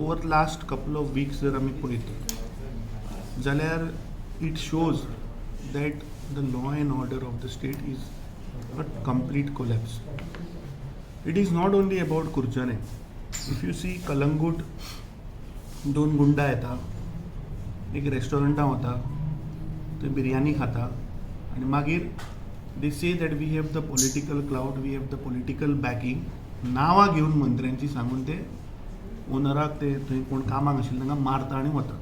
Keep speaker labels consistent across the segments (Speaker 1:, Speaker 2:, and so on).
Speaker 1: Over last couple of weeks जर आमी पळयत जाल्यार it shows that the law and order of the state is a complete collapse. It is not only about Curchorem. If you see Calangute, दोन गुंडा येता, एक रेस्टॉरंटान वता, थंय बिरयानी खाता आनी मागीर they say that we have the political clout, we have the political backing. नांवां घेवन मंत्र्यांची सांगून ते ओनराक, ते थंय कोण कामाक आशिल्ले तांकां मारता आनी वता.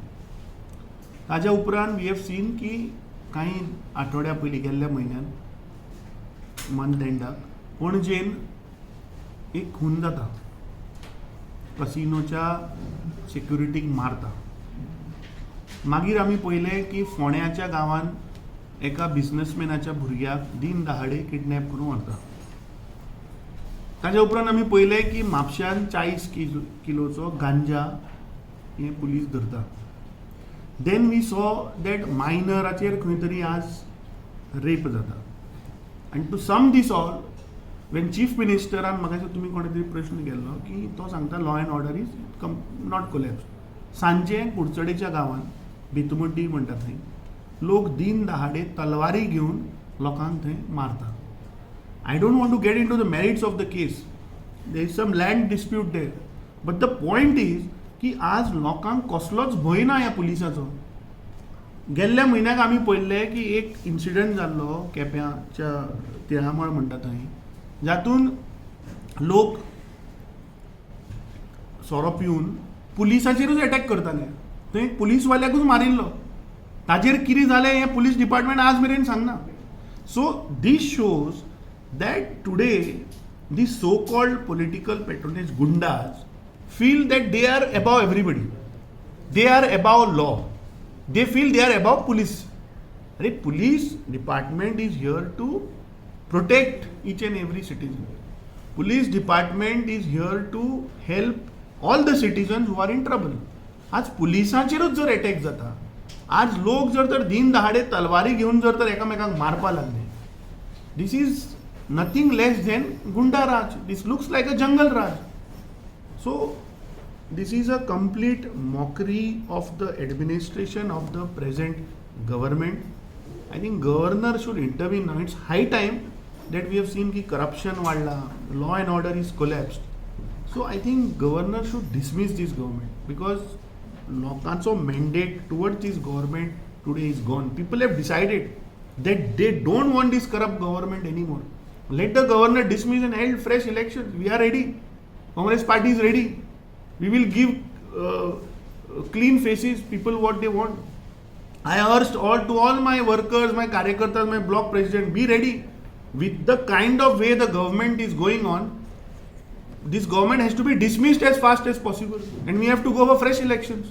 Speaker 1: ताज्या उपरांत we have seen की कांय आठवड्या पयलीं, गेल्ल्या म्हयन्यान मंथ एंडाक पणजेन एक खून जाता, कसिनोच्या सेक्युरिटीक मारता. मागीर आमी पळयलें की फोंड्याच्या गांवान एका बिजनसमॅनाच्या भुरग्याक दिन दहाडे किडनॅप करून व्हरता. ताज्या उपरांत आमी पळयलें की म्हापश्यान 40 किलोचो गांजा हे पुलीस धरता. Then we saw that मायनराचेर खंय तरी आज रेप जाता. आनी to sum this all, when chief मिनिस्टरान म्हाका दिसता तुमी कोणे तरी प्रश्न केल्लो की तो सांगता law and order is not collapse. सांजे कुडचडेच्या गांवांत, बेतुमड्डी म्हणटा थंय, लोक दिन दहाडे तलवारी घेवन लोकांक थंय मारता. I don't want to get into the merits of the case. There is some land dispute there, but the point is की आज लोकांक कसलोच भंय ना ह्या पुलिसाचो. गेल्ल्या म्हयन्याक आमी पळयल्लें की एक इन्सिडंट जाल्लो केप्याच्या तिळामळ म्हणटा थंय, जातून लोक सोरो पिवन पुलिसाचेरूच एटॅक करताले. थंय पुलीसवाल्याकूच मारिल्लो. ताजेर कितें जालें हें पुलीस डिपार्टमेंट आज मेरेन सांगना. So this shows that today the so called political patronage goondas feel that they are above everybody, they are above law, they feel they are above police. अरे, police department is here to protect each and every citizen. Police department is here to help all the citizens who are in trouble. आज पुलिसांचेरूच जर attack जाता, आज लोक जर तर दिन दहाडे तलवारी घेवन जर तर एकामेकांक मारपा लागले, this is nothing less than goonda raj. This looks like a jungle raj. So this is a complete mockery of the administration of the present government. I think governor should intervene now. It's high time that we have seen की corruption वाढला, law and order is collapsed. So I think governor should dismiss this government because लोकांचो mandate towards this government today is gone. People have decided that they don't want this corrupt government anymore. Let the governor dismiss and hold fresh elections. We are ready. Congress party is ready. We will give clean faces, people what they want. I urged all to all my workers, my karyakartas, my block president, be ready. With the kind of way the government is going on, this government has to be dismissed as fast as possible and we have to go for fresh elections.